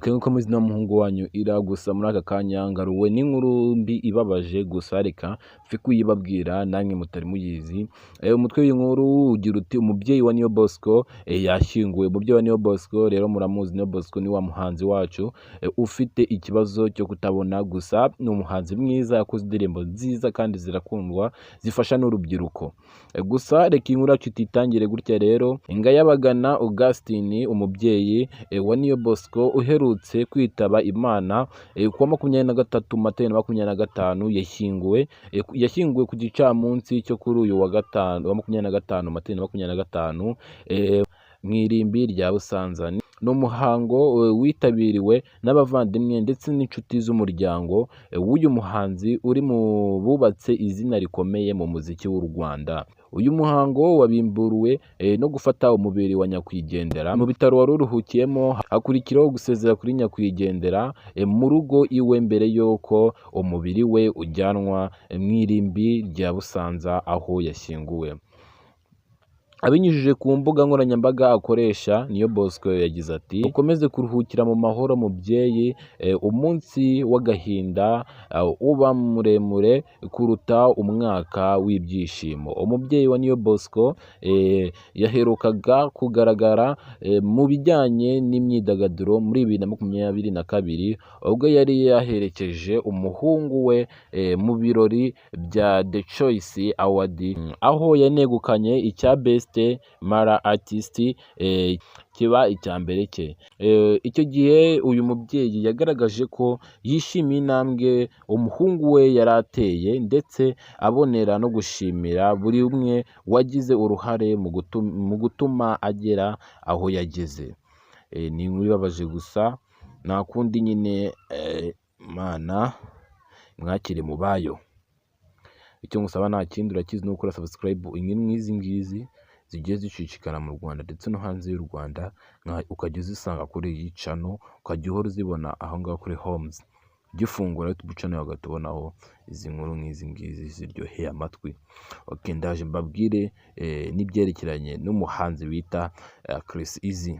Okay, nkuko muzi na muhungu wanyu ira. Gusa muri aka kanya ngaruwe n'inkuru mbi ibabaje, gusa reka mfe kuyibabwira namwe mutari muyizi. Umutwe w'inkuru ugira uti: "Umubyeyi wa Niyo Bosco yashyinguwe." Umubyeyi wa Niyo Bosco rero muramuzi, Niyo Bosco ni wa muhanzi wacu ufite ikibazo cyo kutabona, gusa ni umuhanzi mwiza, yakoze indirimbo nziza kandi zirakundwa, zifasha n'urubyiruko. Gusa reka inkuru yacu ititangire gutya rero. Ngayabagana Augustin, umubyeyi wa Niyo Bosco uherutse kwitaba Imana kuwa 23 Mata 2025, yashyinguwe ku gicamunsi cyo kuri uyu wa gatanu wa 25 Mata 2025 mu irimbi rya Busanza. Ni umuhango witabiriwe n'abavandimwe ndetse n'inshuti z'umuryango w'uyu muhanzi uri mu bubatse izina rikomeye mu muziki w'u Rwanda. Uyu muhango wabimburiwe no gufata umubiri wa nyakwigendera mu bitaro wari uruhukiyemo, hakurikiraho gusezera kuri nyakwigendera mu rugo iwe mbere y'uko umubiri we ujyanwa mu irimbi rya Busanza aho yashyinguwe. Abinyujije ku mbuga nkoranyambaga akoresha, Niyo Bosco yagize ati: "Ukomeze kuruhukira mu mahoro mubyeyi, umunsi w'agahinda uba muremure kuruta umwaka w'ibyishimo." Umubyeyi wa Niyo Bosco yaherukaga kugaragara mu bijyanye n'imyidagaduro muri 2022, ubwo yari yaherekeje umuhungu we mu birori bya The Choice Award, aho yanegukanye icya Best Male Artist, kiba icya mbere cye. Icyo gihe uyu mubyeyi yagaragaje ko yishimiye intambwe umuhungu we yari ateye, ndetse abonera no gushimira buri umwe wagize uruhare mu gutuma agera aho yageze. Ni inkuru ibabaje, gusa nta kundi nyine, Imana mwakire mu bayo. Icyo ngusaba nta kindi, urakizi, ni ugukora subscribe. Inkuru nk'izi ngizi zigiye zicicikana mu Rwanda ndetse no hanze y'u Rwanda, ukajya uzisanga kuri iyi channel, ukajya uhora uzibona aho ngaho kuri Homes. Ugifungura YouTube channel yawe ugahita ubonaho izi nkuru nk'izi ngizi ziryoheye amatwi. Okay, ndaje mbabwire n'ibyerekeranye n'umuhanzi bita Chris Eazy.